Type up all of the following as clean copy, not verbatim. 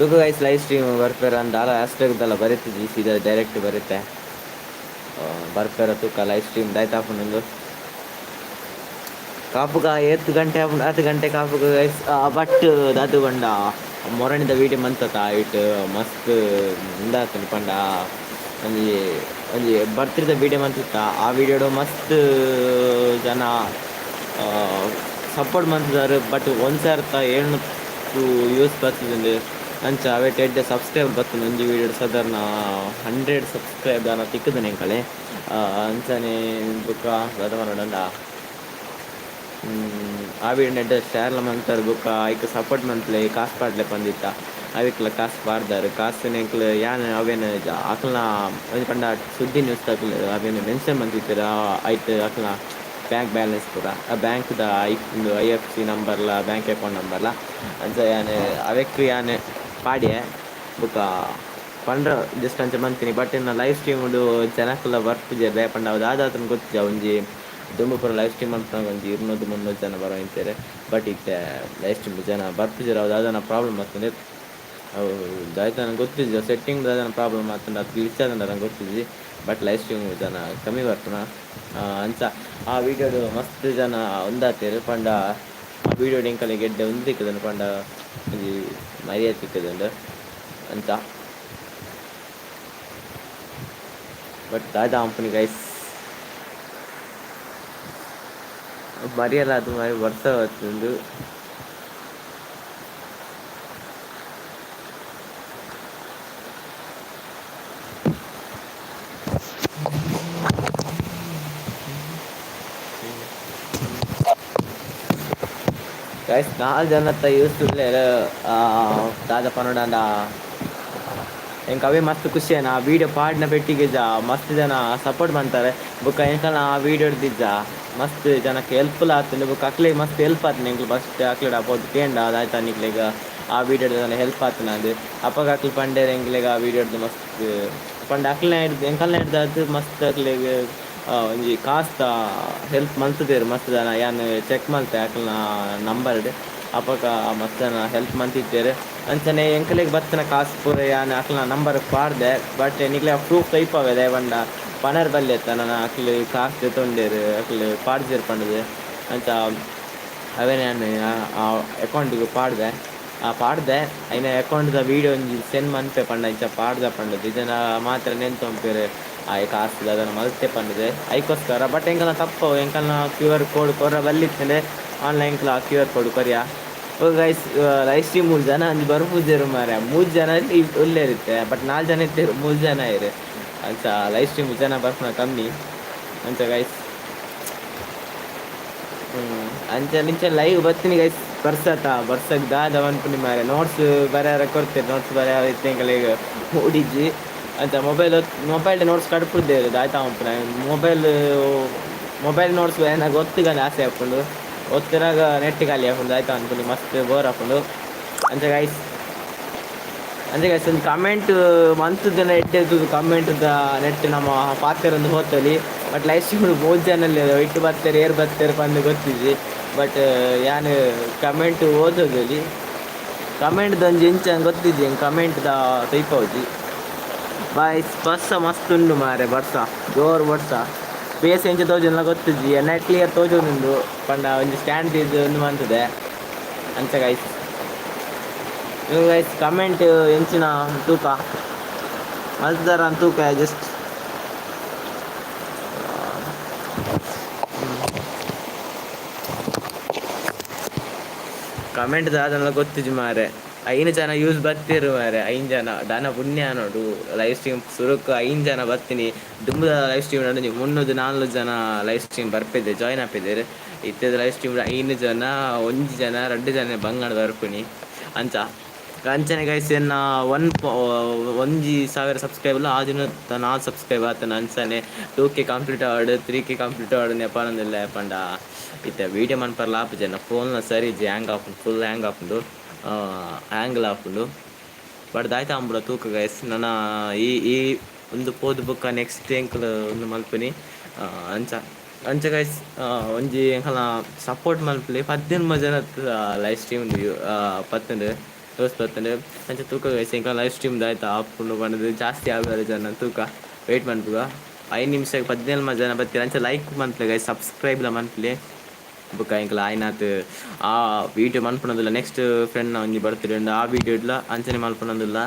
ತೂಕ guys, live stream ಬರ್ಪೆರ ದಾಲ hashtag ದಾಲ ಬರೆತಿಜಿ, ಸೀದಾ ಡೈರೆಕ್ಟ್ ಬರುತ್ತೆ. ಬರ್ಪೆರ ತೂಕ. ಲೈವ್ ಸ್ಟ್ರೀಮ್ ದಾಯ್ತ ಆಪುಂಡು? ಕಾಪುಗ ಏತ್ ಗಂಟೆ ಆಪುಂಡು? 10 ಗಂಟೆ ಕಾಪುಗ ಗೈಸ್. ಬಟ್ ದಾದು ಪಂಡ, ಮೊರಣಿದ ವೀಡಿಯೋ ಮಂತತ, ಐಟ್ ಮಸ್ತ್ ಉಂದಾತುಂಡು. ಪಂಡ ಒಂಜಿ ಒಂಜಿ ಬರ್ತ್ಡೇದ ವೀಡಿಯೋ ಮಂತಿತ್ತ. ಆ ವೀಡಿಯೋಡು ಮಸ್ತ್ ಜನ ಸಪೋರ್ಟ್ ಮಂತುದಾರ್. ಬಟ್ 1700 ವ್ಯೂಸ್ ಬತ್ತುದುಂಡು. ಅಂಚ ಅವೇಟ್ ಎಡ್ಡೆ ಸಬ್ಸ್ಕ್ರೈಬ್ ಬತ್ತುಂಡು. ಒಂಜಿ ವೀಡಿಯೋ ಸಾಧಾರಣ 100 ಸಬ್ಸ್ಕ್ರೈಬ್ ದಾನ ತಿಕ್ಕುದು ಎಂಕಲೆ. ಅಂಚನೆ ಬೊಕ್ಕ ದಾದ ಪನೊಡಂಡ, ಆ ವೀಡಿಯೋ ನೆಡ್ ಶೇರ್ಲ ಮಂತರ್. ಬೊಕ್ಕ ಐಕ್ ಸಪೋರ್ಟ್ ಮನ್ಪುಲೆ, ಕಾಸ್ ಪಾಡ್ಲೆ ಪಂದಿತ್ತ. ಅವೆಕ್ಲ ಕಾಸ್ ಪಾಡ್ದಾರ್. ಕಾಸ್ ಎಂಕ್ಲು ಯಾನ್ ಅವೇನು ಅಕ್ಲ್ನ ಒಂಜಿ ಪಂಡ ಸುದ್ದಿ ನ್ಯೂಸ್ ದಕ್ಲು ಅವೇನು ಮೆನ್ಷನ್ ಮಂತಿತ್ತೆರ್. ಐಟ್ ಅಕ್ಲ್ನ ಬ್ಯಾಂಕ್ ಬ್ಯಾಲೆನ್ಸ್ ಪೂರ, ಆ ಬ್ಯಾಂಕ್ದ I ಉಂದು ಐಎಫ್ಸಿ ನಂಬರ್ಲ, ಬ್ಯಾಂಕ್ ಅಕೌಂಟ್ ನಂಬರ್ಲ. ಅಂಚ ಯಾನ್ ಅವೆಕ್ ಯಾನ್ ಪಾಡ್ಯೆ. ಬೊಕ್ಕ ಪಂಡ್ರ ಜಸ್ಟ್ ಅಂಚ ಮಂತಿನಿ. ಬಟ್ ಇನ್ನ ಲೈವ್ ಸ್ಟ್ರೀಮ್ ಜನಕುಲ ಬರ್ಪುಜೆರ್. ದಾಯೆ ಪಂಡ ಅವು ದಾದಾತುಂಡು ಗೊತ್ತಿಜ್ಜಿ. ಒಂಜಿ ದುಂಬು ಪೂರ ಲೈವ್ ಸ್ಟ್ರೀಮ್ ಮನ್ಪುನಗ ಒಂಜಿ 200 300 ಜನ ಬರೋಂತಿತ್ತೆರ್. ಬಟ್ ಇತ್ತೆ ಲೈವ್ ಸ್ಟ್ರೀಮ್ ಜನ ಬರ್ಪುಜೆರ್. ಅವು ದಾದನ ಪ್ರಾಬ್ಲಮ್ ಆತುಂಡು. ಅವು ದಾಯ್ತನ ಗೊತ್ತಿಜ್ಜಿ. ಸೆಟ್ಟಿಂಗ್ ದಾದನ ಪ್ರಾಬ್ಲಮ್ ಆತುಂಡು, ಅದು ಗ್ಲಿಚ್ ಆತುಂಡು, ನಂಗೆ ಗೊತ್ತಿಜ್ಜಿ. ಬಟ್ ಲೈವ್ ಸ್ಟ್ರೀಮ್ ಜನ ಕಮ್ಮಿ ಬರ್ಪುನ. ಅಂಚ ಆ ವೀಡಿಯೋಡು ಮಸ್ತ್ ಜನ ಉಂದಾತೆರ್. ಪಂಡ ಆ ವೀಡಿಯೋಡು ಎಂಕಲೆಗ್ ಎಡ್ಡೆ ಉಂದು ತಿಕ್ಕುದುಂಡು, ಪಂಡ ಒಂಜಿ ಮರ್ಯಾದೆ ತಿಕ್ಕುದುಂಡು ಅಂಚ. ಬಟ್ ದಾದ ಆಂಪುನಿ ಗೈಸ್, ಮರಿಯಲ ಅದು ಮಾರಿ ವರ್ಷ ಬತ್ತುಂಡು. ಗೈಸ್, ನಾಲ್ ಜನತ್ತ ಯೂಸ್ ಉಲ್ಲೆರ್. ದಾದ ಪನೊಡಾಂಡ, ಎಂಕ್ ಅವೇ ಮಸ್ತ್ ಖುಷಿ. ಆ ವೀಡಿಯೋ ಪಾಡಿನ ಪೆಟ್ಟಿಗೆ ಜ ಮಸ್ತ್ ಜನ ಸಪೋರ್ಟ್ ಮಂತಾರೆ. ಬೊಕ್ಕ ಎಂಕಲ್ನ ಆ ವೀಡಿಯೋ ದಿಜ್ಜ ಮಸ್ತ್ ಜನಕ್ಕೆ ಹೆಲ್ಪ್ಫುಲ್ ಆತುಂಡು. ಬೊಕ್ಕ ಅಕ್ಲೆಗ್ ಮಸ್ತ್ ಹೆಲ್ಪ್ ಆತುಂಡು. ಎಂಕ್ಲು ಫಸ್ಟ್ ಅಕ್ಲೆಡ ಪೋದು ಕೇಂಡ, ದಾಯ್ತ ನಿಕ್ಲೆಗ್ ಆ ವೀಡಿಯೋಡ್ ಹೆಲ್ಪ್ ಆತುಂಡು? ಅಪಗ ಅಕ್ಲು ಪಂಡೆರ್, ಎಂಕ್ಲೆಗ್ ಆ ವೀಡಿಯೋಡ್ದು ಮಸ್ತ್ ಪಂಡ ಅಕ್ಲೆನ ಹಿಡ್ದು ಎಂಕಲ್ನ ಹಿಡ್ದು ಮಸ್ತ್ ಅಕ್ಲೆಗ್ ಒಂಜಿ ಕಾಸ್ದ ಹೆಲ್ಪ್ ಮಲ್ತುದೆರ್ ಮಸ್ತ್ ಜನ. ಯಾನ್ ಚೆಕ್ ಮಲ್ತೆ ಅಕ್ಲ್ನ ನಂಬರ್ಡ್. ಅಪಗ ಮಸ್ತ್ ಜನ ಹೆಲ್ಪ್ ಮಂತಿತ್ತೆರ್. ಅಂಚನೆ ಎಂಕಲೆಗ್ ಬತ್ತಿನ ಕಾಸ್ ಪೂರ ಯಾನ್ ಅಕ್ಲ್ನ ನಂಬರ್ ಪಾಡ್ದೆ. ಬಟ್ ನಿಕ್ಲೆ ಪ್ರೂಫ್ ತೈಪಾವೆ. ದಾಯೆ ಪಂಡ ಪನರ್ ಬಲ್ಲಿ ಅತ್ತ, ನನ ಅಕ್ಲು ಕಾಸ್ ದೆತೊಂಡೆರ್, ಅಕ್ಲು ಪಾಡ್ಜೆರ್ ಪಂಡುದು. ಅಂಚ ಅವೆನ್ ಯಾನ್ ಅಕೌಂಟ್ಗ್ ಪಾಡ್ದೆ. ಆ ಪಾಡ್ದೆ, ಐನ ಅಕೌಂಟ್ದ ವೀಡಿಯೋ ಒಂಜಿ ಸೆಂಡ್ ಮನ್ಪೆ. ಪಂಡ ಇಂಚ ಪಾಡ್ದ ಪಂಡುದು. ಇಜ್ಜಂಡ ಮಾತ್ರ ನೆಂತೊಂಪೆರ್, ಆಯೆ ಕಾಸ್ ದಾದನ ಮಲ್ತೆ ಪಂಡುದು. ಐಕೋಸ್ಕರ. ಬಟ್ ಎಂಕಲ್ನ ತಪ್ಪು, ಎಂಕಲ್ನ ಕ್ಯೂ ಆರ್ ಕೋಡ್ ಕೊರ್ರ ಬಲ್ಲಿತ್ತುಂಡು. ಆನ್ಲೈನ್ ಎಂಕ್ಲ ಕ್ಯೂ ಆರ್ ಕೋಡ್ ಕೊರಿಯ. ಗೈಸ್, ಲೈವ್ ಸ್ಟ್ರೀಮ್ ಮೂರು ಜನ ಒಂಜಿ ಬರ್ಪುಜೆರ್ ಮಾರ್ರೆ. ಮೂಜಿ ಜನ ಉಲ್ಲೆರ್ ಇತ್ತೆ. ಬಟ್ ನಾಲ್ ಜನ ಇತ್ತೆರ್, ಮೂಜಿ ಜನ ಆಯೆರ್. ಅಂಚ ಲೈವ್ ಸ್ಟ್ರೀಮ್ ಜನ ಬರ್ಪುನ ಕಮ್ಮಿ. ಅಂಚ ಗೈಸ್, ಅಂಚ ನಿಂಚ ಲೈವ್ ಬತ್ತಿನಿ ಗೈಸ್. ಬರ್ಸತ, ಬರ್ಸಗ್ ದಾದ ಮನ್ಪುನಿ ಮಾರ್ರೆ? ನೋಟ್ಸ್ ಬರೆಯರ ಕೊರ್ತೆರ್. ನೋಟ್ಸ್ ಬರೆಯರ ಇತ್ತೆ ಎಂಕಲೆಗ್ ಮೂಡಿಜ್ಜಿ. ಅಂಚ ಮೊಬೈಲ್ ಮೊಬೈಲ್ ನೋಟ್ಸ್ ಕಡ್ಪುದೇರ್. ದಾಯ್ತ ಮನ್ಪುನ? ಮೊಬೈಲ್ ಮೊಬೈಲ್ ನೋಟ್ಸ್ ಏನಾಗ ಒತ್ತುಗಂದ್ ಆಸೆ ಆಪುಂಡು. ಒತ್ತುನಾಗ ನೆಟ್ ಖಾಲಿ ಆಪುಂಡು. ದಾಯ್ತ ಮನ್ಪುನಿ? ಮಸ್ತ್ ಬೋರ್ ಆಪುಂಡು. ಅಂಚ ಗೈಸ್, ಅಂಚ ಗೈಸ್, ಒಂದು ಕಮೆಂಟ್ ಮಂತುದನ ಎಡ್ಡೆ ಕಮೆಂಟ್ the net ನಮ್ಮ ಪಾತೆರೊಂದು ಹೋತಲಿ. ಬಟ್ ಲೈವ್ ಸ್ಟ್ರೀಮ್ ಮೂಜಿ ಜನ ಇಟ್ಟು ಬತ್ತೆರ್, ಏರ್ ಬತ್ತೆರ್ ಪಂದ್ ಗೊತ್ತಿಜ್ಜಿ. ಬಟ್ ಯಾನ್ ಕಮೆಂಟ್ ಓದೋದಲ್ಲಿ ಕಮೆಂಟ್ ಒಂಜಿ ಎಂಚ ಗೊತ್ತಿಜ್ಜಿ, ಕಮೆಂಟ್ ದ ತೈಪವುಜಿ. ಬಾಯ್, ಬರ್ಸ ಮಸ್ತ್ ಉಂಡು ಮಾರೆ. ಬರ್ಸ, ಜೋರು ಬರ್ಸ. ಫೇಸ್ ಎಂಚ ತೋಜುಂಡ್ಲ ಗೊತ್ತಿಜ್ಜಿ. ಎನ್ನ ಕ್ಲಿಯರ್ ತೋಜೊಂದುಂಡು. ಪಂಡ ಒಂಜಿ ಸ್ಟ್ಯಾಂಡ್ ದೀದ್ ಉಂದು ಮಂತುದೆ. ಅಂಚ ಗೈಸ್, ಗೈಸ್, ಕಮೆಂಟ್ ಎಂಚಿನ ತೂಕ ಮಲ್ತುದಾರ ತೂಕ. ಜಸ್ಟ್ ಕಮೆಂಟ್ ದಾದನಲ ಗೊತ್ತಿಜ್ಜಿ ಮಾರೆ. ಐನ್ ಜನ ಯೂಸ್ ಬತ್ತೆರ್ ಮಾರೆ, ಐನ್ ಜನ. ದಾನ ಪುಣ್ಯ ನೋಡು, ಲೈವ್ ಸ್ಟ್ರೀಮ್ ಸುರುಕು ಐನ್ ಜನ ಬತ್ತಿನಿ. ದುಂಬುದ ಲೈವ್ ಸ್ಟ್ರೀಮ್ ಒಂಜಿ 300 400 ಜನ ಲೈವ್ ಸ್ಟ್ರೀಮ್ ಬರ್ಪೆದೆ, ಜಾಯ್ನ್ ಆಪೆದೆರ್. ಇತ್ತೆದ ಲೈವ್ ಸ್ಟ್ರೀಮ್ ಐನ್ ಜನ, ಒಂಜಿ ಜನ, ರಡ್ಡ್ ಜನ ಬಂಗಾಣ ಬರ್ಪುನಿ. ಅಂಚ ಅಂಚನೆ ಗೈಸ್, ಎನ್ನ 1000 ಸಬ್ಸ್ಕ್ರೈಬ್ ಆ ದಿನ ನಾಲ್ ಸಬ್ಸ್ಕ್ರೈಬ್ ಆತನ. ಅಂಚನೆ 2K complete ಆವಡ್, 3K complete ಆವಡ್ ನೆಪನೊಂದುಲ್ಲೆ. ಪಂಡ ಇತ್ತೆ ವೀಡಿಯೋ ಮನ್ಪರ್ಲ ಆಪುಜಿ. ಎನ್ನ ಫೋನ್ನ ಸರಿ ಇಜ್ಜಿ, ಹ್ಯಾಂಗ್ ಆಪುಂಡು, ಫುಲ್ ಹ್ಯಾಂಗ್ ಆಪುಂಡು, ಹ್ಯಾಂಗ್ಲ ಆಪುಂಡು. ಬಟ್ ದಾಯ್ತ ಅಂಬುಡ ತೂಕ ಗೈಸ್. ನನ ಈ ಈ ಉಂದು ಪೋದು ಬೊಕ್ಕ ನೆಕ್ಸ್ಟ್ ಎಂಕುಲು ಉಂದು ಮಲ್ಪುನಿ. ಅಂಚ ಅಂಚ ಗೈಸ್, ಒಂಜಿ ಎಂಕಲ್ನ ಸಪೋರ್ಟ್ ಮಲ್ಪುಲೆ. 18 ಜನ ಲೈವ್ ಸ್ಟ್ರೀಮ್ ಪತ್ತುಂಡು. ತೋಸ್ ಬತ್ತುಂಡು. ಅಂಚ ತೂಕ ಗೈಸ್, ಎಂಕಲ್ನ ಲೈವ್ ಸ್ಟ್ರೀಮ್ ದಾಯ್ತ ಆಪುಂಡು ಪಂಡುದು ಜಾಸ್ತಿ ಆವೆರೆ ಜನ ತೂಕ ವೆಯ್ಟ್ ಮನ್ಪುಗ. ಐನ್ ನಿಮಿಷಗ್ ಪದಿನೇಳು ಜನ ಬತ್ತೆರ್. ಅಂಚ ಲೈಕ್ ಮನ್ಪುಲೆ ಗೈಸ್, ಸಬ್ಸ್ಕ್ರೈಬ್ ಲ ಮನ್ಪುಲೆ. ಬೊಕ ಎಂಕಲ ಆಯಿನಾತ್ ಆ ವೀಡಿಯೋ ಮನ್ಪುನದುಲ್ಲ. ನೆಕ್ಸ್ಟ್ ಫ್ರೆಂಡ್ ನ ಒಂಜಿ ಬರ್ತ್ಡೇ ಉಂಡು, ಆ ವೀಡಿಯೋಡ್ಲ ಅಂಚನೆ ಮನ್ಪುನದುಲ್ಲ.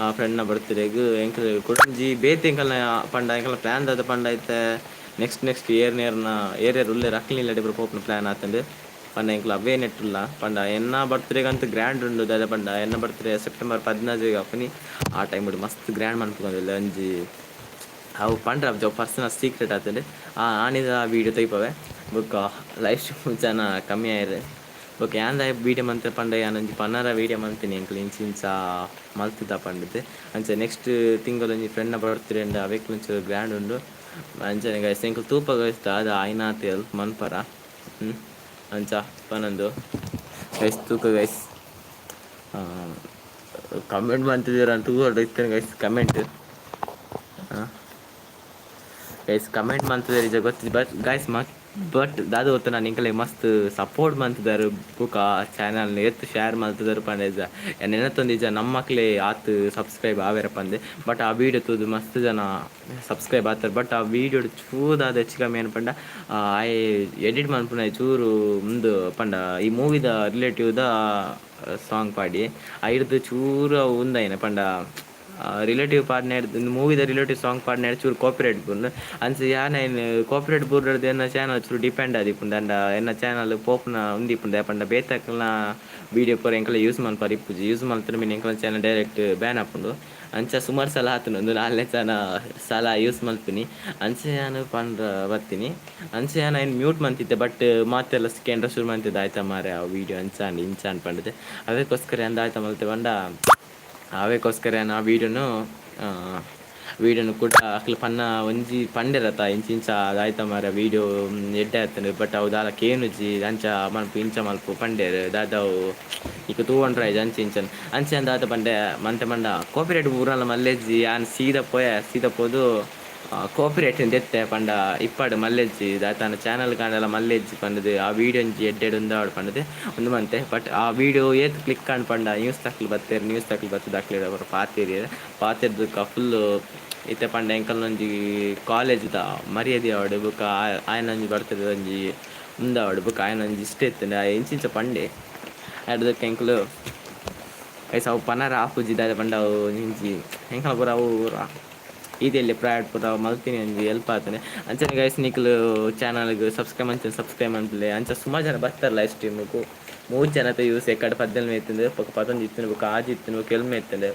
ಆ ಫ್ರೆಂಡ್ ನ ಬರ್ತ್ಡೇಗ್ ಎಂಕಲ್ ಕುಡೊಂಜಿ ಬೇತೆ ಎಂಕಲ್ನ ಪಂಡ ಎಂಕಲ್ನ ಪ್ಲಾನ್ ದಾದ ಪಂಡ ಇತ್ತೆ ನೆಕ್ಸ್ಟ್ ನೆಕ್ಸ್ಟ್ ಏರ್ನ ಏರ್ಯೆರ್ ಉಲ್ಲೆರ್ ಅಕ್ಲ್ನ ಇಲ್ಲಡೆ ಪೂರ ಪೋಪುನ ಪ್ಲಾನ್ ಆತುಂಡು. ಪಂಡ ಎಂಕುಲು ಅವೇ ನೆಟ್ ಉಲ್ಲ. ಪಂಡ ಎನ್ನ ಬರ್ತ್ಡೇಗ್ ಅಂತು ಗ್ರ್ಯಾಂಡ್ ಉಂಡು. ದಾದ ಪಂಡ ಎನ್ನ ಬರ್ತ್ಡೇ ಸೆಪ್ಟೆಂಬರ್ 14 ಆಪುನಿ. ಆ ಟೈಮ್ ಮಸ್ತ್ ಗ್ರ್ಯಾಂಡ್ ಮನ್ಪುಗೊಂದುಲ್ಲೆ ಒಂಜಿ ಅವು ಪಂಡ್ರೆ ಅವು ಪರ್ಸನಲ್ ಸೀಕ್ರೆಟ್ ಆತುಂಡು. ಆ ಆನಿದ ವೀಡಿಯೋ ತೋಯಿಪವೆ. ಬೊಕ್ಕ ಲೈವ್ ಸ್ಟ್ರೀಮ್ ಜನ ಕಮ್ಮಿ ಆಯೆರ್. ಬೊಕ್ಕ ಯಾನ್ ದಾಯೆ ವೀಡಿಯೋ ಮಂತೆ ಪಂಡ ಯಾನ್ ಒಂಜಿ ಪನರ ವೀಡಿಯೋ ಮಂತಿನಿ ಎಂಕುಲು ಇಂಚ ಇಂಚ ಮಲ್ತುದ ಪಂಡುದು. ಅಂಚ ನೆಕ್ಸ್ಟ್ ತಿಂಗೊಲು ಒಂಜಿ ಫ್ರೆಂಡ್ನ ಬರ್ತ್ಡೇ ಉಂಡು, ಅವೆಕ್ ಒಂಚೂರು ಗ್ರ್ಯಾಂಡ್ ಉಂಡು. ಅಂಚನೆ ಗೈಸ್ ಎಂಕುಲು ತೂಪ ಗೈಸ್ ದಾದ ಆಯಿನಾತ್ ಎಲ್ಪ್ ಮನ್ಪರ. ಅಂಚ ಪನೊಂದು ಗೈಸ್ ತೂಕ ಗೈಸ್ ಕಮೆಂಟ್ ಮಂತಿದ್ದೀರ ತೂವೊಡು ಇತ್ತೇನೆ ಗೈಸ್ ಕಮೆಂಟ್. ಗೈಸ್ ಕಮೆಂಟ್ ಮಂತುದೆರ್ ಇಜ್ಜ ಗೊತ್ತಿಜ್ಜಿ, ಬಟ್ ಗೈಸ್ ಬಟ್ ದಾದ ಗೊತ್ತುಂಡ ನಿಂಕಲೆ ಮಸ್ತ್ ಸಪೋರ್ಟ್ ಮಂತುದರ್. ಬೊಕ ಚಾನಲ್ ಏತ್ ಶೇರ್ ಮಲ್ತುದರ್ ಪಂಡ ಯಾನ್ ನೆನತೊಂದಿಜ್ಜ ನಮ್ಮಕ್ಲೆ ಆತ್ ಸಬ್ಸ್ಕ್ರೈಬ್ ಆವೆರ ಪಂದ್. ಬಟ್ ಆ ವೀಡಿಯೋ ತೂದು ಮಸ್ತ್ ಜನ ಸಬ್ಸ್ಕ್ರೈಬ್ ಆತರ್. ಬಟ್ ಆ ವೀಡಿಯೋಡ್ ಚೂರು ದಾದ ಹೆಚ್ಚು ಕಮ್ಮಿ ಏನ್ ಪಂಡ ಆಯೆ ಎಡಿಟ್ ಮನ್ಪುನ ಚೂರು ಉಂದು ಪಂಡ ಈ ಮೂವಿದ ರಿಲೇಟಿವ್ ದ ಸಾಂಗ್ ಪಾಡಿ ಐರ್ದ್ ಚೂರು ಅವು ಉಂದಾಯಿನ ಪಂಡ ರಿಲೇಟಿವ್ ಪಾಡ್ನೆ ಮೂವಿದ ರಿಲೇಟಿವ್ ಸಾಂಗ್ ಪಾಡ್ನೆ ಚೂರು ಕಾಪಿರೈಟ್ ಬೂರ್ಂಡ್. ಅಂಚ ಯಾನ್ ಐನ್ ಕಾಪಿರೈಟ್ ಬೂರ್ಂಡ ಎನ್ನ ಚಾನಲ್ ಚೂರು ಡಿಪೆಂಡ್ ಆದಿಪ್ಪುಂಡು. ಅಂಡ ಎನ್ನ ಚಾನಲ್ ಪೋಪುನ ಉಂದಿಪ್ಪುಂಡು. ದಾಯೆ ಪಂಡ ಬೇತೆಕ್ಲ್ನ ವೀಡಿಯೋ ಪೂರ ಎಂಕಲ ಯೂಸ್ ಮನ್ಪರೆ ಇಪ್ಪುಜಿ. ಯೂಸ್ ಮಲ್ತ್ಂಡ ಮಿನಿ ಎಂಕಲ್ನ ಚಾನಲ್ ಡೈರೆಕ್ಟ್ ಬ್ಯಾನ್ ಆಪುಂಡು. ಅಂಚ ಸುಮಾರು ಸಲ ಆತುಂಡು, ಒಂದು ನಾಲ್ನೇ ಸಲ ಸಲ ಯೂಸ್ ಮಲ್ಪಿನಿ. ಅಂಚ ಯಾನ್ ಪಂಡ್ರ ಬತ್ತಿನಿ. ಅಂಚ ಯಾನ್ ಐನ್ ಮ್ಯೂಟ್ ಮಂತಿತ್ತೆ. ಬಟ್ ಮಾತೆಲ್ಲ ಕೇಂದ್ರ ಶುರು ಮಂತಿದ್ದೆ ಆಯ್ತಾ ಮಾರೆ ಆ ವೀಡಿಯೋ ಅಂಚಾಂಡ್ ಇಂಚಾಂಡ್ ಪಂಡುದು. ಅವೆಕೋಸ್ಕರ ಯಾನ್ ದಾಯ್ತ ಮಲ್ತೆ ಪಂಡ ಅವೆಕೋಸ್ಕರ ಯಾನ್ ಆ ವೀಡಿಯೋನು ವೀಡಿಯೋನು ಕೂಡ ಅಕ್ಲು ಪನ್ನ ಒಂಜಿ ಪಂಡೆರತ ಇಂಚ ಇಂಚ ದಾಯ್ತ ಮಾರೆ ವೀಡಿಯೋ ಎಡ್ಡೆ ಆತುಂಡು, ಬಟ್ ಅವು ದಾಲ ಕೇನುಜಿ, ಅಂಚ ಮನ್ಪು ಇಂಚ ಮನ್ಪು ಪಂಡೆರ್. ದಾದ ಅವು ಇಕ್ ತೂವೊಂಡ್ರ ಇಜ್ಜಿ ಅಂಚ ಇಂಚ ಅಂಚ ಯಾನ್ ದಾದ ಪಂಡೆ ಮಂತೆ ಪಂಡ ಕಾಪಿರೈಟ್ ಪೂರಲ ಮಲ್ಲೆಜ್ಜಿ. ಯಾನ್ ಸೀದಾ ಪೋಯೆ, ಸೀದಾ ಪೋದು ಕಾಪಿರೈಟ್ ದೆತ್ತೆ. ಪಂಡ ಇಪ್ಪಡ್ ಮಲ್ಲೆಜ್ಜಿ ದಾತನ ಚಾನಲ್ ಕಾಂಡಲ ಮಲ್ಲೆಜ್ಜಿ ಪಂಡುದು ಆ ವೀಡಿಯೋ ಒಂಜಿ ಎಡ್ಡೆಡ್ ಉಂದಾವಡ್ ಪಂಡುದು ಉಂದು ಮಂತೆ. ಬಟ್ ಆ ವೀಡಿಯೋ ಏತ್ ಕ್ಲಿಕ್ ಆಂಡ್ ಪಂಡ ನ್ಯೂಸ್ ತಕ್ಲು ಬತ್ತೆರ್, ನ್ಯೂಸ್ ತಕ್ಲು ಬತ್ತುದು ಅಕ್ಲೆಡ ಪೂರ ಪಾತೆರಿಯೆರ್. ಪಾತೆರ್ದುಕ ಫುಲ್ ಇತ್ತೆ ಪಂಡ ಎಂಕಲ್ನೊಂಜಿ ಕಾಲೇಜ್ದ ಮರ್ಯಾದೆ ಆವಡ್ ಬೊಕ ಆಯನೊಂಜಿ ಬರ್ತದೆ ಒಂಜಿ ಉಂದಾವಡ್ ಬೊಕ ಆಯನೊಂಜಿ ಇಷ್ಟ ಇತ್ತುಂಡ ಆಯೆ ಇಂಚಿಂಚ ಪಂಡೆ. ಅಡ್ದಕ್ಕೆ ಎಂಕುಲು ಐಸ್ ಅವು ಪನರ ಆಪುಜಿ. ದಾದ ಪಂಡ ಅವು ಒಂಜಿ ಎಂಕಲ್ನ ಪೂರ ಅವು ಈತೆಲ್ಲೆ ಪ್ರಾಯಡ್ ಪೂರ ಮಲ್ತಿನಿ ಒಂಜಿ ಎಲ್ಪ್ ಆತುಂಡು. ಅಂಚನೆ ಗೈಸ್ ನಿಕುಲು ಚಾನಲ್ಗ್ ಸಬ್ಸ್ಕ್ರೈಬ್ ಮಂತಿನ ಸಬ್ಸ್ಕ್ರೈಬ್ ಮನ್ಪುಲೆ. ಅಂಚ ಸುಮಾರು ಜನ ಬತ್ತಾರೆ ಲೈವ್ ಸ್ಟ್ರೀಮ್ಗ್. ಮೂಜಿ ಜನತ ಯೂಸ್ ಎಕ್ಕಡ್ 18 ಇತ್ತುಂಡು, ಬೊಕ 11 ಇತ್ತುಂಡು, ಬೊಕ 6 ಇತ್ತುಂಡು, ಬೊಕ 8 ಇತ್ತುಂಡು.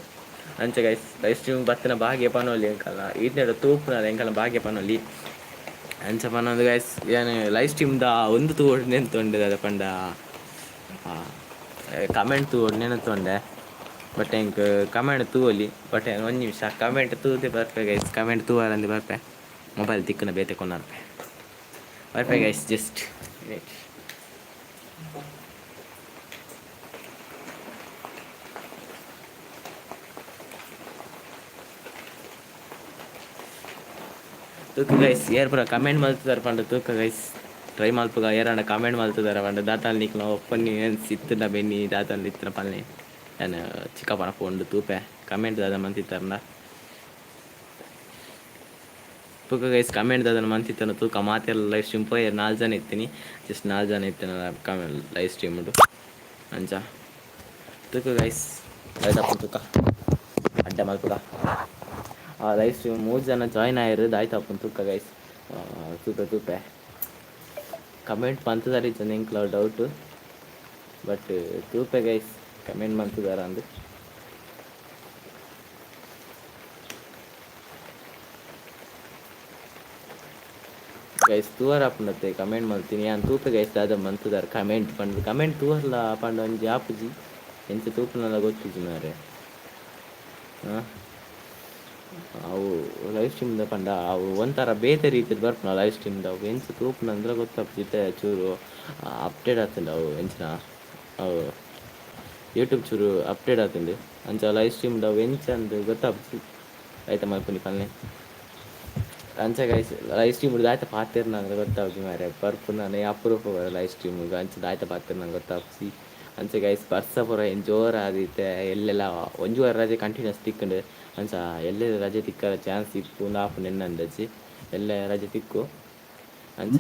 ಅಂಚ ಗೈಸ್ ಲೈವ್ ಸ್ಟ್ರೀಮ್ ಬತ್ತಿನ ಭಾಗ್ಯ ಪನೊಲಿ ಎಂಕಲ್ನ ಈತ್ನೇಟ ತೂಪುನಲ ಎಂಕಲ್ನ ಭಾಗ್ಯ ಪನೊಲಿ. ಅಂಚ ಪನೊಂದು ಗೈಸ್ ಯಾನ್ ಲೈವ್ ಸ್ಟ್ರೀಮ್ದ ಒಂದು ತೂವೊಡು ನೆಂತೊಂಡೆ. ದಾದ ಪಂಡ ಕಮೆಂಟ್ ತೂವೊಡು ನೆನತೊಂಡೆ. ಬಟ್ ಎಂಕ್ ಕಮೆಂಟ್ ತೂವೊಲಿ. ಬಟ್ ಒಂಜಿ ನಿಮಿಷ ಕಮೆಂಟ್ ತೂದೆ ಬರ್ಪೆ ಗೈಸ್. ಕಮೆಂಟ್ ತೂವರಂದೆ ಬರ್ಪೆ. ಮೊಬೈಲ್ ತಿಕ್ಕುನ ಬೇತೆ ಕೊನರ್ಪೆ ಬರ್ಪೆ ಗೈಸ್, ಜಸ್ಟ್ ವೇಟ್. ತೂಕ ಗೈಸ್ ಏರ್ ಪೂರ ಕಮೆಂಟ್ ಮಲ್ತುದಾರ್ ಪಂಡ ತೂಕ ಗೈಸ್ ಟ್ರೈ ಮಲ್ಪುಗ ಏರಾಂಡ ಕಮೆಂಟ್ ಮಲ್ತುದಾರ ಪಂಡ ದಾತಾಲ್ ನಿಕ್ಲ ಒಪಿನಿಯನ್ಸ್ ಇತ್ತುಂಡ ಬೆನ್ನಿ ದಾತಾಲ್ ಇತ್ತಿನ ಪನ್ಲೆ. ಯಾನ್ ಚಿಕ್ಕಪ್ಪನ ಫೋನ್ ತೂಪೆ ಕಮೆಂಟ್ ದಾದ ಮಂತಿತ್ತಾರಂಡ. ತೂಕ ಗೈಸ್ ಕಮೆಂಟ್ ದಾದನ ಮಂತಿತ್ತನ ತೂಕ. ಮಾತೆಲ್ಲ ಲೈವ್ ಸ್ಟ್ರೀಮ್ ಪೋಯೆರ್. ನಾಲ್ ಜನ ಇತ್ತೀನಿ, ಜಸ್ಟ್ ನಾಲ್ ಜನ ಇತ್ತಿನ ಕಮೆಂಟ್ ಲೈವ್ ಸ್ಟ್ರೀಮ್ ಉಂಡು. ಅಂಚ ತೂಕ ಗೈಸ್ ದಾಯ್ತಪ್ಪ ತೂಕ ಅಡ್ಡ ಮಲ್ಪುಗ. ಆ ಲೈವ್ ಸ್ಟ್ರೀಮ್ ಮೂರು ಜನ ಜಾಯ್ನ್ ಆಯೆರ್. ದಾಯ್ತಪ್ಪುಂಡು ತೂಕ ಗೈಸ್. ತೂಪೆ ತೂಪೆ ಕಮೆಂಟ್ ಮಂತುದಾರ ಇಜ್ಜಂದ್ ಎಂಕ್ಲ ಡೌಟ್, ಬಟ್ ತೂಪೆ ಗೈಸ್ ಕಮೆಂಟ್ ಮಂತುದಾರ ಅಂದ್. ಗೈಸ್ ತೂವರ ಆಪುಂಡತ್ತೆ ಕಮೆಂಟ್ ಮಲ್ತಿನಿ ಯಾನ್. ತೂಪೆ ಗೈಸ್ ದಾದ ಮಂತುದಾರ್ ಕಮೆಂಟ್ ಪಂದ್. ಕಮೆಂಟ್ ತೂವರ್ಲ ಪಂಡ ಒಂಜಿ ಆಪುಜಿ, ಎಂಚ ತೂಪುನಲ ಗೊತ್ತಿಜ್ಜಿ ಮಾರ್ರೆ. ಅವು ಲೈವ್ ಸ್ಟ್ರೀಮ್ದ ಪಂಡ ಅವು ಒಂಥರ ಬೇತೆ ರೀತಿಡ್ ಬರ್ಪುನ ಲೈವ್ ಸ್ಟ್ರೀಮ್ದ. ಅವು ಎಂಚ ತೂಪುನ ಅಂದ್ರ ಗೊತ್ತಾಪುಜಿ. ಇತ್ತೆ ಚೂರು ಅಪ್ಡೇಟ್ ಆತುಂಡು ಅವು ಎಂಚಿನ ಅವು ಯೂಟ್ಯೂಬ್ ಚೂರು ಅಪ್ಡೇಟ್ ಆತುಂಡು. ಅಂಚ ಲೈವ್ ಸ್ಟ್ರೀಮ್ದ ಅವು ಎಂಚ ಅಂದ್ ಗೊತ್ತಾಪುಜಿ. ಐತ ಮಲ್ಪುನಿ ಪನ್ಲೆ. ಅಂಚ ಗೈಸ್ ಲೈವ್ ಸ್ಟ್ರೀಮ್ ದಾಯ್ತ ಪಾತೆರ್ನ ಅಂದ್ರೆ ಗೊತ್ತಾಪುಜಿ ಮಾರ್ರೆ. ಬರ್ಪುನ ಅಪರೂಪ ಲೈವ್ ಸ್ಟ್ರೀಮ್ಗ್, ಅಂಚ ದಾಯ್ತ ಪಾತೆರ್ನ ಗೊತ್ತಾಪುಜಿ. ಅಂಚ ಗೈಸ್, ಬರ್ಸ ಪೂರ ಜೋರ ಆದಿತ್ತೆ. ಎಲ್ಲೆಲ್ಲ ಒಂಜಿ ವಾರ ರಜೆ ಕಂಟಿನ್ಯೂಸ್ ತಿಕ್ಕುಂಡು. ಅಂಚ ಎಲ್ಲೆ ರಜೆ ತಿಕ್ಕರ ಚಾನ್ಸ್ ಇಪ್ಪು ಆಪುಂಡು ಎನ್ನ ಅಂದಾಜಿ. ಎಲ್ಲ ರಜೆ ತಿಕ್ಕು. ಅಂಚ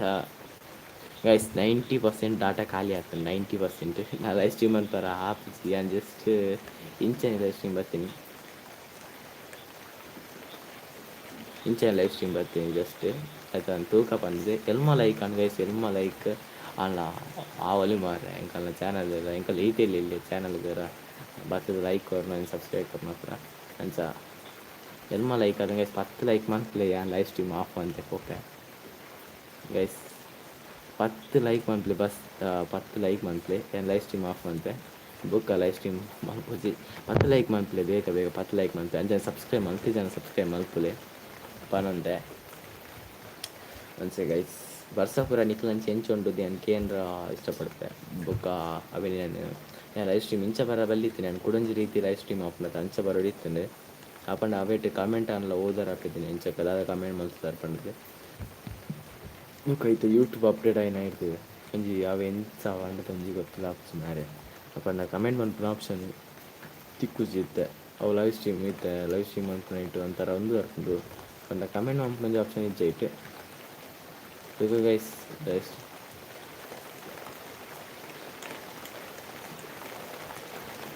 ಗೈಸ್, 90% ಡಾಟಾ ಖಾಲಿ ಆಗ್ತದೆ, 90%. ನಾ ಲೈವ್ ಸ್ಟ್ರೀಮ್ ಅಂತಾರ ಆಪುಜಿ. ನಾನು ಜಸ್ಟ್ ಇಂಚನೆ ಲೈವ್ ಸ್ಟ್ರೀಮ್ ಬರ್ತೀನಿ, ಇಂಚನೆ ಲೈವ್ ಸ್ಟ್ರೀಮ್ ಬರ್ತೀನಿ ಜಸ್ಟ್. ಆಯ್ತಾ? ತೂಕ ಪಂದ್ ಎಲ್ಮ ಲೈಕ್ ಅಂಡ್ ಗೈಸ್, ಎಲ್ಮ ಲೈಕ್ ಅಲ್ಲ ಆವಲಿ ಮಾರ್ರೆ. ಎಂಕಲ್ನ ಚಾನಲ್ ಎಂಕಲ್ ಈತಿಲ್ಲ ಇಲ್ಲಿ ಚಾನಲ್ ಬತ್ತದ ಲೈಕ್ ಕೊರ್ನ, ಸಬ್ಸ್ಕ್ರೈಬ್ ಕೊರ್ನ ಪೂರ. ಅಂಚ ಎಲ್ಮ ಲೈಕ್ ಅದ ಗೈಸ್, 10 ಲೈಕ್ ಮನ್ಪುಲೆ, ಯಾನ್ ಲೈವ್ ಸ್ಟ್ರೀಮ್ ಆಫ್ ಅಂತೆ ಪೋಪೆ. ಗೈಸ್, 10 ಲೈಕ್ ಮನ್ಪುಲೆ, ಬಸ್ 10 ಲೈಕ್ ಮನ್ಪುಲೆ, ಯಾನ್ ಲೈವ್ ಸ್ಟ್ರೀಮ್ ಆಫ್ ಮನ್ಪೆ. ಬೊಕ್ಕ ಲೈವ್ ಸ್ಟ್ರೀಮ್ ಮಲ್ಪುಜಿ. 10 ಲೈಕ್ ಮನ್ಪುಲೆ, ಬೇಗ ಬೇಗ 10 ಲೈಕ್ ಮನ್ಪುಲೆ. ಅಂಚನೆ ಸಬ್ಸ್ಕ್ರೈಬ್ ಮಲ್ತಿಜನ ಸಬ್ಸ್ಕ್ರೈಬ್ ಮಲ್ಪುಲೆ ಪನೊಂದೆ. ಅಂಚೆ ಗೈಸ್, ಬರ್ಸ ಪೂರ ನಿಕ್ಲಂಚ ಎಂಚ ಉಂಡು ಯಾನ್ ಕೇಂದ್ರ ಇಷ್ಟಪಡ್ತೆ. ಬೊಕ್ಕ ಅವೆ ನಾನು ಯಾನ್ ಲೈವ್ ಸ್ಟ್ರೀಮ್ ಇಂಚ ಬರ ಬಲ್ಲಿತ್ತು. ನಾನು ಕುಡೊಂಜಿ ರೀತಿ ಲೈವ್ ಸ್ಟ್ರೀಮ್ ಆಪುಂಡು, ಅಂಚ ಬರೋಡಿತ್ತುಂಡು. ಅಪಂಡ ಅವೇಟ್ ಕಮೆಂಟ್ ಆನ್ಲ ಓದರ ಹಾಕಿದ್ದೀನಿ, ಎಂಚ ದಾದ ಕಮೆಂಟ್ ಮಲ್ತುದಾರ್ ಪಂಡುದು. ಬೊಕ್ಕ ಇತ್ತೆ ಯೂಟ್ಯೂಬ್ ಅಪ್ಡೇಟ್ ಆಯಿನ ಇರ್ತದೆ ಒಂಜಿ, ಅವೆ ಎಂಚ ಪಂಡುದು ಒಂಜಿ ಗೊತ್ತಿಲ್ಲ ಆಪುಜಿ ಮಾರ್ರೆ. ಅಪಂಡ ಕಮೆಂಟ್ ಮನ್ಪುನ ಆಪ್ಷನ್ ತಿಕ್ಕುಜಿ ಇತ್ತೆ. ಅವು ಲೈವ್ ಸ್ಟ್ರೀಮ್ ಇತ್ತೆ ಲೈವ್ ಸ್ಟ್ರೀಮ್ ಮನ್ಪುನ ಇಟ್ಟು ಒಂಥರ ಒಂದು ಬರ್ಪುಂಡು. ಪಂಡ ಕಮೆಂಟ್ ಮನ್ಪುನ ಒಂಜಿ ಆಪ್ಷನ್ ಇಜ್ಜಿ ಐಟ್. ತೂಕ ಗೈಸ್, ಗೈಸ್,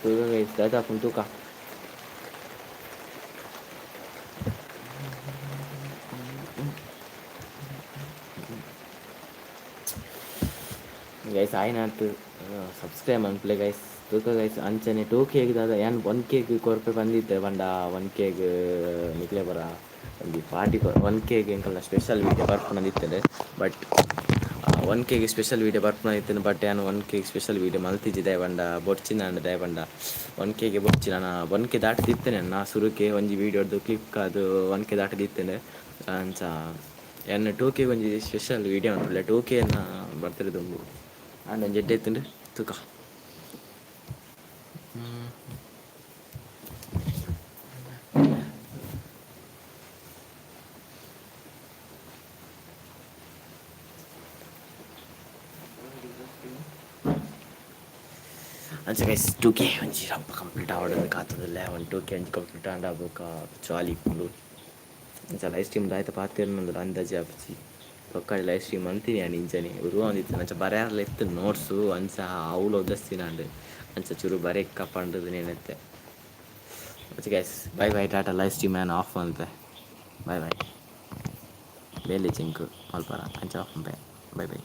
ತೂಕ ಗೈಸ್, ದಾದ ಆಪುಂಡು ತೂಕ. ಗೈಸ್, ಆಯ್ನಾತ್ ಸಬ್ಸ್ಕ್ರೈಬ್ ಮನ್ಪುಲೆ ಗೈಸ್. ತೂಕ ಗೈಸ್, ಅಂಚನೆ 2Kಗ್ ದಾದ ಯಾನ್ 1Kಗ್ ಕೊರ್ಪೆ ಪಂದಿತ್ತೆ. ಪಂಡ 1Kಗ್ ನಿಕ್ಲೆ ಪೂರ ಒಂಜಿ ಪಾರ್ಟಿ, 1Kಗ್ ಎಂಕಲ್ನ ಸ್ಪೆಷಲ್ ವೀಡಿಯೋ ಬರ್ಪುನಂದಿತ್ತುಂಡು. ಬಟ್ 1Kಗ್ ಸ್ಪೆಷಲ್ ವೀಡಿಯೋ ಬರ್ಪುನಂದಿತ್ತುಂಡು, ಬಟ್ ಯಾನ್ 1Kಗ್ ಸ್ಪೆಷಲ್ ವೀಡಿಯೋ ಮಲ್ತಿಜಿ. ದಾಯೆ ಪಂಡ ಬೊಡ್ಚಿನಾಂಡ್. ದಾಯೆ ಪಂಡ 1Kಗೆ ಬೊಡ್ಚಿ. ನಾನು 1K ದಾಟಿದಿತ್ತೇನೆ ನಾ ಸುರುಕೆ ಒಂಜಿ ವೀಡಿಯೋಡ್ದು ಕ್ಲಿಕ್ ಅದು 1K ದಾಟಿದಿತ್ತೇನೆ. ಅಂಚ ಯಾನ್ 2Kಗ್ ಒಂಜಿ ಸ್ಪೆಷಲ್ ವೀಡಿಯೋ ಮನ್ಪುಲೆ. 2Kನ ಬರ್ತಿರ ದುಂಬು ಆಂಡ ಒಂಜಿ ಎಡ್ಡೆ ಇತ್ತುಂಡು. ತೂಕ. ಅಂಚ ಗೈಸ್, 2K ಒಂಜಿ ರಪ್ಪ ಕಂಪ್ಲೀಟ್ ಆವಡ್ ಕಾತುದಿಲ್ಲೆ. ಒಂಜಿ 2K ಒಂಜಿ ಕಂಪ್ಲೀಟ್ ಆಂಡ ಬೊಕ ಜಾಲಿ ಇಪ್ಪುಂಡು. ಅಂಚ ಲೈವ್ ಸ್ಟ್ರೀಮ್ ದಾಯ್ತ ಪಾತೆರ್ನಂದುಲ ಅಂದಾಜಿ ಆಪುಜಿ. ಬೊಕ್ಕ ಲೈವ್ ಸ್ಟ್ರೀಮ್ ಅಂತೀನಿ ಯಾನ್ ಇಂಚನೆ ಉರುವ ಒಂದಿತ್ತು. ಅಂಚ ಬರೆಯರ್ಲ ಇತ್ತು ನೋಟ್ಸು. ಅಂಚ ಅವ್ಲು ಒದಸ್ತಿನಾಂಡ್. ಅಂಚ ಚೂರು ಬರೆಕ್ಕ ಪಂಡುದು ನೆನೆತ್ತೆ. ಅಂಚ guys, bye bye, tata. Live stream ಯಾನ್ ಆಫ್ ಮಲ್ತೆ. ಬೈ ಬೈ. ಬೇಲೆ ಚಿಂಕು ಮಲ್ಪರ. ಅಂಚ ಆಫ್ ಮಲ್ಪೆ. Bye bye.